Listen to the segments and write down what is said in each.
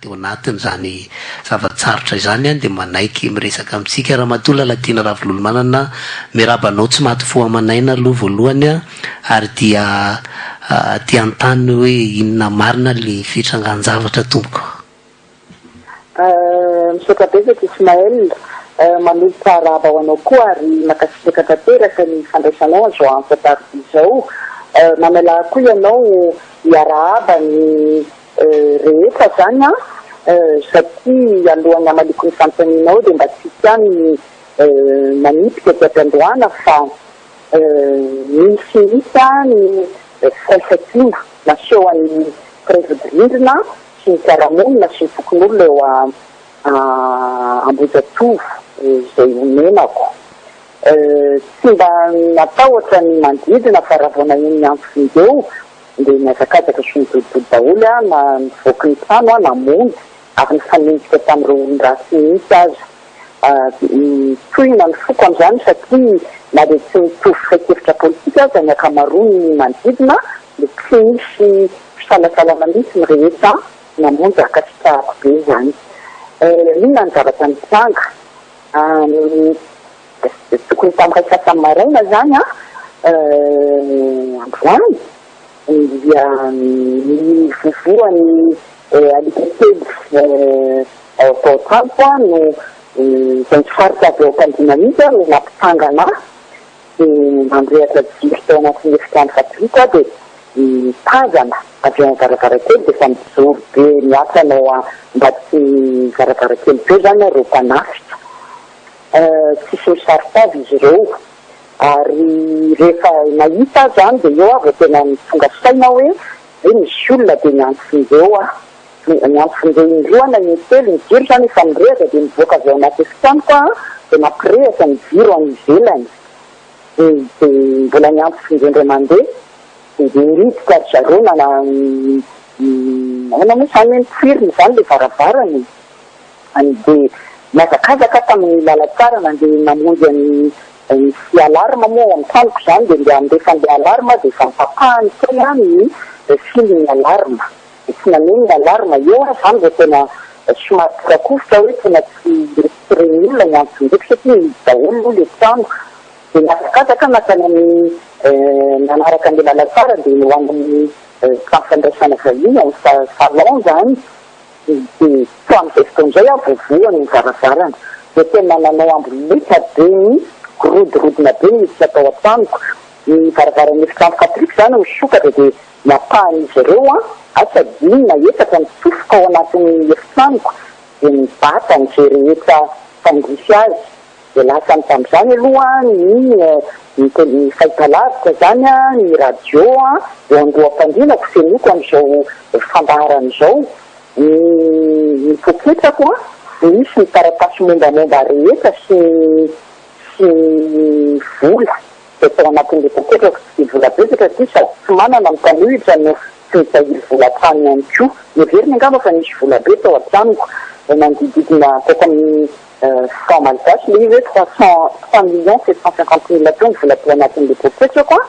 teo anatin'izany zava-tsarotra izany dia manaiky miresaka amintsika Ramatoa Lalatiana Ravololomanana. Miarahaba anao tsy maty fo aman'aina aloha voalohany ary dia te hanontany hoe inona marina le fitrangan-javatra tompoko? Misaotra betsaka Ismaël, manolotra arahaba ho anao koa ary mankasitraka tanteraka ny fandraisanao an'izao antso an-tarobia izao. Mamelà koa ianao hiarahaba ny rehetra izany an, satria alohan'ny hamaliako ny fanontanianao dia mba tiako ihany ny manipika aty am-piandohana fa misy mihitsy ny firaisankina nasehon'ny mpiray vodirindrina sy ny mpiara-monina sy ny fokonolona eo Ambohijatovo izay onenako. Tsy mba natahotra ny manodidina fa raha vao naheno ny antso vonjeo dia nihazakazaka sy nidodododo daholo aho na nivoaka ny trano aho namonjy ary nifanenjika tamin'ireo olon-dratsy mihitsy aza. Tohina ny foko amin'izany satria na dia tsy mitovy firaikevitra politika aza ny ankamaroan'ny manodidina dia tsy nisy fisalasalana mihitsy ny rehetra namonjy ankasitrahako be izany. Inona ny zavatra nitranga? Tokony tamin'ny iray sasany maraina izany androany dia nivovoan'ny alika kely ao an-tranoko no izay nifaritra avy ao am-pandriana mihitsy no nampitsangana ahy dia nandrehitra jiro tao anatin'ny efitrano fatoriako aho dia nitazana avy eo amin'ny varavarankely dia efa mijoro be miatrana ao ambadiky ny varavarankely teo izany ireo mpanafika. Tsisy misaron-tava izy ireo ary rehefa nahita aho izany dia eo aho vao tena tonga saina hoe hoe misy olona dia niantso vonjeo aho. Niantso vonjeo indroa na intelo, ny jiro izany efa nirehitra dia nivoaka avy ao anaty efitranoko aho dia nampirehitra ny jiro any ivelany. Dia mbola niantso vonjeo indray mandeha dia niditra ry zareo na ahoana moa izany hoe nipoirina izany ilay varavarana e. Dia nihazakazaka aho tamin'ny lalantsara nandeha namonjy an'ny nisy alarme moa ao amin'ny tranoko izany dia ndeha handefa an'ilay alarme aho dia efa notapahany teo ny fil-n'ny alarme. Dia tsy naneno ny alarme. Eo aho izany vao tena somary torakovitra hoe tena tsy tsy ren'ny olona ny antsonjeko satria mihidy daholo aloha ilay trano. Dia nihazakazaka aho nankany amin'ny nanaraka an'ilay lalantsara dia ho any amin'ny trano fandraisana vahiny ao amin'ny salon izany. Dia tamin'izay fotoana izay aho vao voa ny varavarana. Dia tena nanao amboletra be ny rodorodona be niditra tao an-tranoko. Ny varavaran'ny efitrano fatoriako izany misokatra dia napahan'izy ireo an, asa dimy na efatra nitsofoka ao anatin'ny efitranoko dia nibata an'izay rehetra tandrify azy. Dia lasany tamin'izany aloha ny ny fahitalavitra izany, ny radio eo an-doham-pandrianako fenoiko an'izao fandaharana izao, ny ny poketrako misy ny taratasy mombamomba rehetra sy ny sy ny vola izay tao anatin'ilay poketrako, tsy dia vola betsaka ity sady tsy manana ny mpanohitra no tsy nitahiry vola hatrany ihany koa. Noheveriny angamba fa nisy vola be tao an-tranoko nanodidididina tao amin'ny Franc malgache ilay izy hoe 3 3 millions 750 mille teo ny vola tao anatin'ilay poketrako an,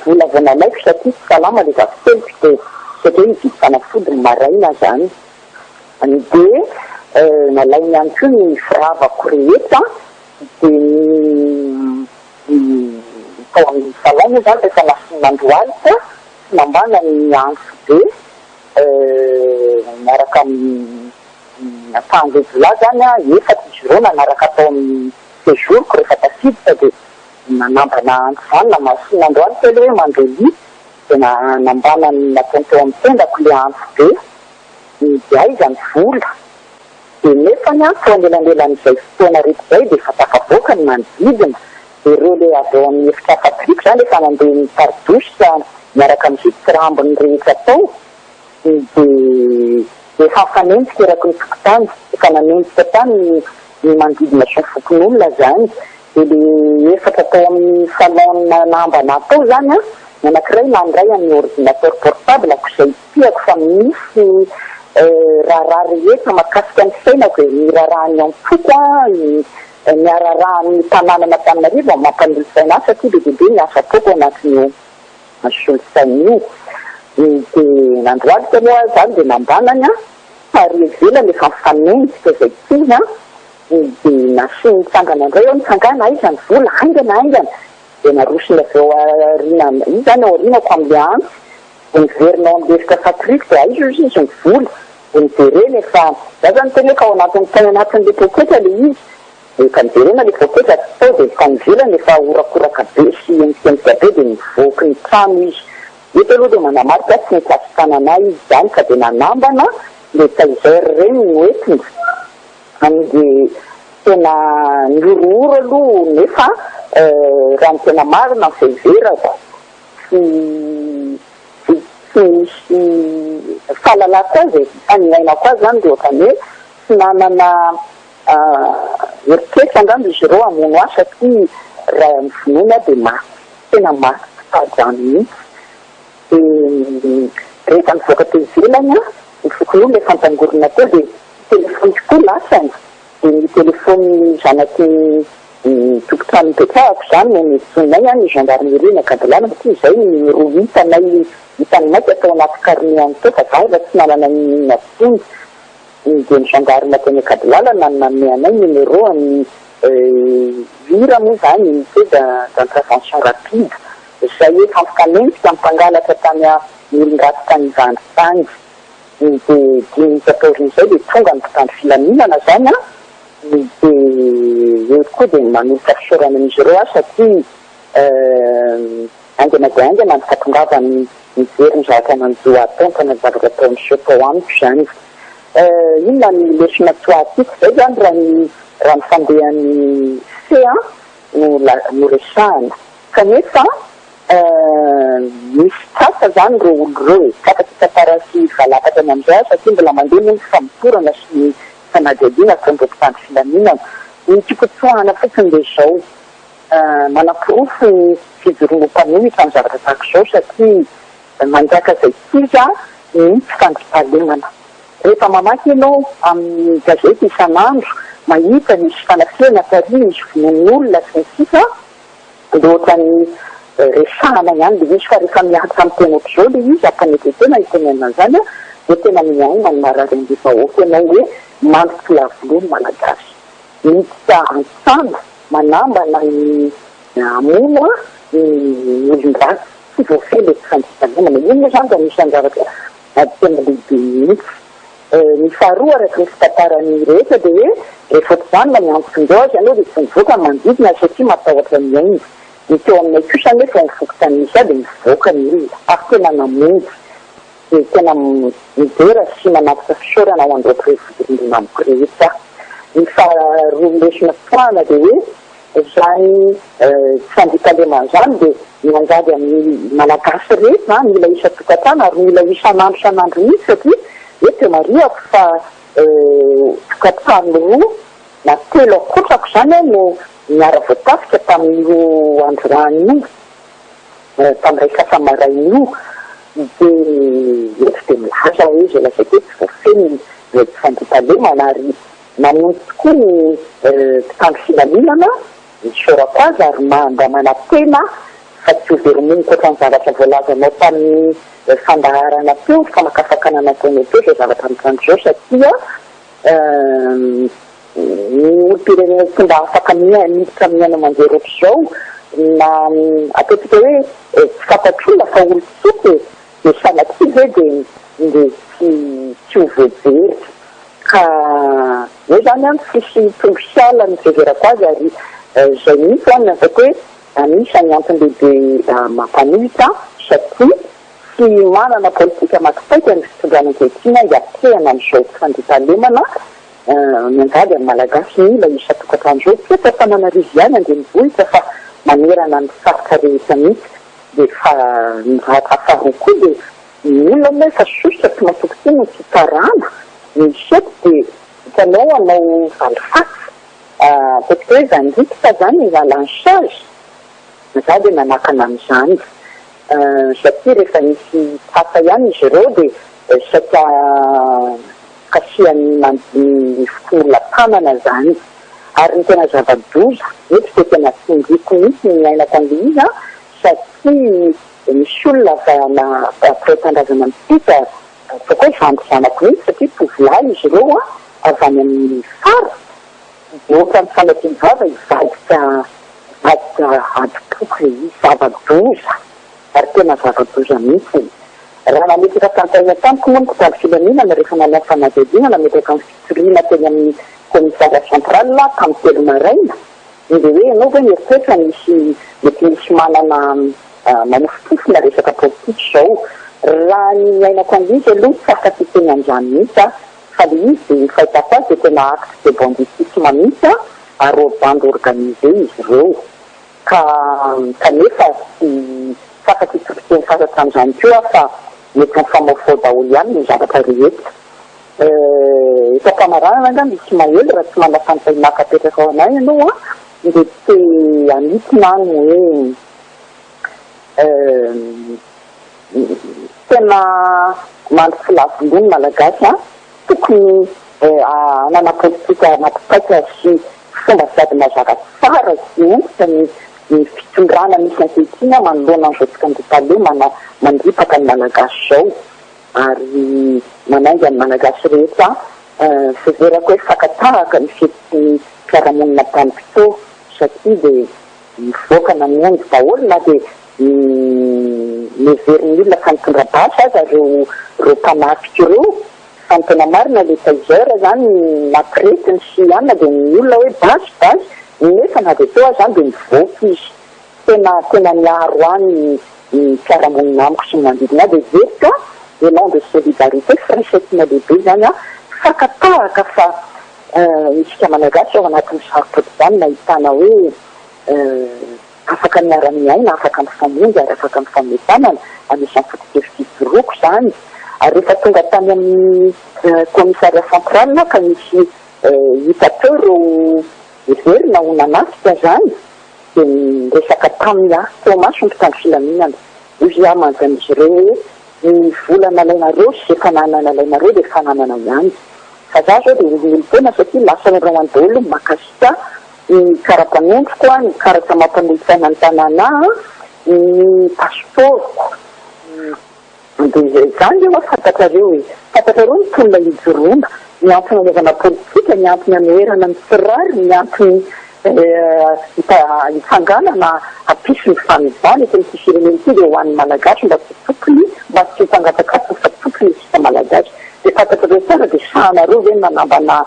vola vao nalaiko satria tsy salama ilay zafikeliko dia satria hoe hividy fanafody ny maraina izany. Dia nalainy ihany koa ny firavako rehetra dia ny ny tao amin'ny salon moa izany rehefa nandohalika sy nambana ny antso be miaraka amin'ny Ny ampahan-dry jiolahy izany an, efatra izy ireo nanaraka tao amin'ny séjour-ko rehefa tafiditra dia nanambana antsy izany, namasinina androany kely hoe mandolia dia nambana ny nataony teo amin'ny tendako ilay antsy be, dia aiza ny vola? Dia nefany an, teo anelanelan'izay fotoana rehetra izay dia efa tafavoaka ny manodidina, dia ireo ilay avy ao amin'ny efitrano fatoriako izany efa nandeha nitari-dositra miaraka amin'izay tsirambiny rehetra tao, Dia efa nifanenjika eraky ny tokontany, efa nanenjika tany ny manodidina sy ny fokonolona izany. Dia le efatra tao amin'ny salon nanambana ahy tao izany an, ny anankiray nandray an'ny ordinateur portable-ko izay tiako fa misy raharaha rehetra mahakasika ny fiainako e, ny raharahan'ny antoko an, ny raharahan'ny tanànan'Antananarivo mampanolo-tsaina ahy satria be dia be ny asa ataoko ao anatin'io. Solosaina io. Dia nandroalika moa aho izany dia nambanany an. Ary ivelany efa mifanenjika izay tiana dia nasiany nitsangana indray aho, nitsangana, aiza ny vola, haingana haingana, dia narosony avy ao aoriana, izy izany ao aorianako amin'ilay antsy, dia niverina ao amin'ilay efitra fatoriako dia aiza ozy izy ny vola, dia nojerena efa, za izany niteny hoe ka ao anatin'ny tany anatin'ilay poketra ilay izy, dia efa nojerena ilay poketra tsy tao dia tany ivelany efa horakoraka be sy henjikenjika be dia nivoaky ny trano izy. Eto aloha dia manamarika tsy nikasi-tanana ahy izy izany fa dia nanambana ilay taser ireny noentiny any dia tena nihorohoro aloha nefa raha ny tena marina ny fiheverako tsy tsy tsy nisy fahalalako azy e, fa ny niainako azy izany dia ohatran'ny hoe tsy nanana eritreritra angamba izy ireo hamono ahy satria raha ny vonoiny aho dia maty. Tena maty tsy fahadrano mihitsy. Dia rehefa nivoaka teo ivelany aho, ny fokonolona efa nitangorona teo dia ny telefaoniko koa lasany. Dia ny telefaonin'ny zanaky ny tompon-trano nipetrahako izany no nentsoinay ny gendarmerie ny Ankadilana satria izay ny numéro hitanay hitan'ny maika tao anaty carnet any tao fa za efa tsy nanana n'inon'inona intsony. Dia ny gendarme teny Ankadilalana no nanome anay numéro an'ny UIRA moa izany, Unité d'intervention rapide, izay efa mifanenjika amin'ny mpangalatra tany amin'ny olon-dratsy tany Ivandry tany. Dia dimy minitra taorian'izay dia tonga ny mpitandro filaminana izany an, dia eo tokoa dia manolotra fisaorana an'izy ireo aho satria Haingana dia haingana ny fahatongavany nijery ny zavatra nanjo ahy tao, ny tena zavatra tao niseho tao amiko izany. Inona ny lesona tsoahantsika? Izay izany raha ny raha ny fandehan'ny CA no no resahana. Kanefa misy tratra izany ireo olona ireo e! Tratra tsy tantara sy valapatra any amin'izay aho satria mbola mandeha moa ny famotorana sy ny fanadihadiana ataon'ireo mpitandro filaminana. Ny tiako tsoahana fotsiny dia izao. Manaporofo ny fijoroana ho mpanohitra ny zavatra tahaka izao satria manjaka izay tsy izy ny tsy fandriampahalemana. Rehefa mamaky ianao amin'ny gazety isan'andro, mahita nisy fanafihana tary, nisy vonoan'olona sy ny sisa dia ohatran'ny resahana ihany ilay izy fa rehefa mihatra amin'ny tena ohatr'izao ilay izy, am-panetren-tena itenenana an'izany dia tena mihaino ny marary an'ilay vahoaka ianao hoe mandry tsy lavo loha ny Malagasy. Miditra an-trano manambana ny hamono ny olon-dratsy tsy voafehy ilay tsy fandriampahalemana. Io moa izany dia anisan'ny zavatra tena lehibe mihitsy. Ny faharoa araka ny fitantaran'ny rehetra dia hoe rehefa ohatr'izany na miantso azy ianao dia tsy mivoaka ny manodidina satria matahotra ny ainy. Ny teo aminay kosa anefa ao amin'ny fokontany misy ahy dia mivoaka ny olona ary tena namonjy. Dia tena midera sy manatitra fisaorana ho an'ireo mpiray vodirindrina amiko rehetra aho. Ny faharoa lesona tsoahana dia hoe izany tsy fandriampahalemana izany dia mianjady amin'ny Malagasy rehetra, mila isan-tokantrano ary mila isan'andro isan'andro mihitsy satria eto dia marihako fa tokantrano roa na telo ankoatrako izany no niara-voatafika tamin'io androany io. Tamin'ny iray sasa-maraina io dia eto dia milaza hoe izay lazaiko hoe tsy voafehy ny tsy fandriampahalemana ary namonjy tokoa ny mpitandro filaminana, isaorako azy ary mba manantena fa tsy ho very moniko ohatran'ny zavatra voalazanao tamin'ny fandaharana teo, famakafakana nataonao teo izao zavatra mitranga izao satria Ny olom-pirenena tsy mba afaka miditra amin'ny haino aman-jery ohatr'izao na ataontsika hoe tsy fantatr'olona fa olon-tsotra e, dia sanatria ve dia dia tsy tsy ho voajery. Ka eo izany an, tsisy trondro sy ala ny fiheverako azy ary izay mihitsy an ny ataoko hoe anisan'ny antony lehibe mampanohitra satria tsy manana politika maty paika ny fitondrana ankehitriny hiatrehana an'izao tsy fandriampahalemana Miangavy amin'ny Malagasy mila isan-tokantrano izao, tsy eto Antananarivo ihany an-drenivohitra fa manerana ny faritra rehetra mihitsy. Dia fa ny zavatra faharoa koa dia ny olona moa efa sosotra tsy matoky intsony ny fitsarana, misy eto dia hitanao hanao valifaty, ataontsika hoe vindicte izany na lynchage, izaho dia nanakana an'izany satria rehefa nisy tratra ihany izy ireo dia saika kasihan'ny ny fokonolona tanana izany. Ary ny tena zava-doza, eto dia tena tsindriako mihitsy ny niainako an'ilay izy an, satria misy olona avy mpiray tanindrazana amintsika, Ataoko hoe zandry zanako mihitsy satria tovolahy izy ireo an, avy any amin'ny faritra, dia ohatran'ny sanatria ny vava hivadika hivadika adim-poko ilay izy, zava-doza ary tena zava-doza mihitsy. Raha nametraka fanontaniana tamiko moa ny mpitandro filaminana rehefa nanao ny fanadihadiana, nametraka ny fitoriana teny amin'ny commissariat central tamin'ny telo maraina, dia hoe ianao ve mieritreritra misy mety misy manana Mamofompofona resaka politika izao. Raha ny niainako an'izy aloha tsy afaka hiteny an'izany mihitsy aho. Fa le izy dia ny fahitako azy dia tena acte de banditisme mihitsy an, ary bande organisée izy ireo. Ka kanefa tsy tsy afaka hitoky teny fatratra an'izany koa aho fa mety mifamaofao daholo ihany ny zavatra rehetra. Eto am-pamaranana angamba Ismaely raha tsy manana fanontaniana hafa apetraka ho anay ianao an, dia te hanitona aho ny hoe Tena mandry tsy lavo loha ny Malagasy an! Tokony hanana politika mampipaika sy fomba fiady mazava tsara sy hentitra ny ny fitondrana misy ankehitriny manoloana an'izao tsikandopahalemana mandripaka ny Malagasy izao ary manainga ny Malagasy rehetra fiheverako hoe fakan-tahaka ny fihetsiky ny mpiara-monina tamiko teo satria dia Nivoaka namonjy daholo na dia neverin'ny olona fa nitondra basy aza ireo ireo mpanafika ireo fa ny tena marina le taser zany nampiretiny sy anona dia ny olona hoe basy basy nefa na dia teo aza zany dia nivoaka izy tena tena niaro ahy ny ny mpiara-monina amiko sy ny manodidina ahy dia heveriko élan de solidarité firaisankina lehibe izany an fakan-tahaka fa Isika Malagasy ao anatin'ny sarotra ohatr'izany nahitana hoe afaka miara-miaina, afaka mifamonjy ary afaka mifanome tanana, anisan'ny foto-kevitra ijoroako izany. Ary rehefa tonga tany amin'ny commissariat central aho ka nisy hita teo ireo heverina ho nanafika izany dia niresaka taminy aho teo imason'ny mpitandro filaminana. Hoy aho mantsy amin'izy ireo hoe ny vola nalainareo sy izay fananana nalainareo dia fananana ihany. Fa za zao dia olon'olon-tena satria lasa ianao any daholo ny mahakasika ny kara-panondroko, ny karatra maha-mpanolotsaina ny tanàna ahy, ny pasipaoroko. Dia izany ve hoa fantatrareo e? Fantatrareo ny tolona ijoroana, ny antony anaovana politika, ny antony anoherana ny tsy rariny, ny antony hitsanganana hampisy ny fanovana eto amin'ity firenena ity dia ho an'ny Malagasy mba tsy ho tompony, mba tsy ho mpangatakatony fa tompony isika Malagasy. Dia fantatrareo tsara dia sahanareo ve ny manambana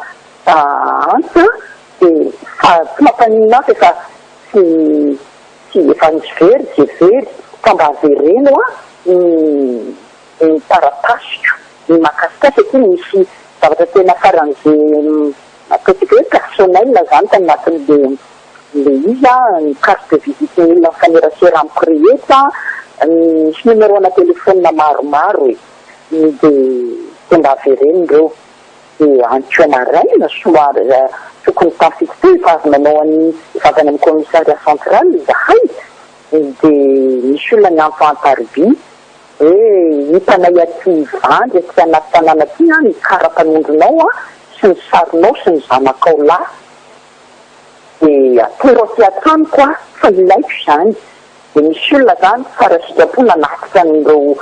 antsy an? Dia fa tsy mampaninona ahy fa efa tsy tsy efa nisy very dia very fa mba avereno an ny ny taratasiko ny mahakasika ahy satria misy zavatra tena faran'ze ataontsika hoe personnel zany tao anatin'le le izy an, ny carte de visite ny olona mifanerasera amiko rehetra, misy numéro ana téléphone maromaro e. Ny dia dia mba avereno ireo. Dia ankeo maraina somary tokony tamin'ny fito teo efa avy nanao an'ny efa avy any amin'ny commissariat central izahay dia nisy olona niantso an-tariby hoe hitanay aty Ivandry aty anaty tanàna aty an ny kara-panondronao an sy ny sarinao sy ny zanakao lahy dia atero aty an-tranoko aho fa ilaiko izany. Dia misy olona zany tsara sitrapo nanatitra an'ireo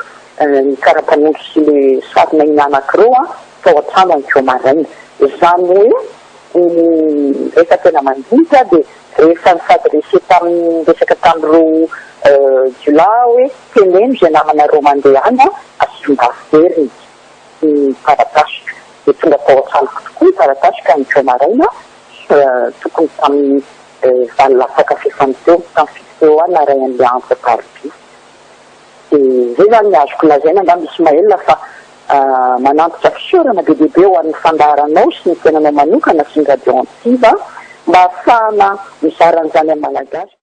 ny karapanondro sy le sarinay mianaka ireo an tao an-trano ankeo maraina. Izany hoe ny rehefa tena mandinika dia rehefa ni-s'adresser tamin'ny niresaka tamin'ireo jiolahy aho hoe teneno izay namanareo mandeha any an, asio mba averiny ny taratasiko. Dia tonga tao an-tranoko tokoa ny taratasiko ankeo maraina tokony tamin'ny Valo latsaka fefany teo, tamin'ny fito teo aho naharay an'ilay antso an-tariby. Dia izay izany ny azoko lazaina angamba Ismaël fa manantitra fisaorana be dia be ho an'ny fandaharanao sy ny tenanao manokana sy ny Radio Antsiva mba hahafahana mizara an'izany amin'ny Malagasy.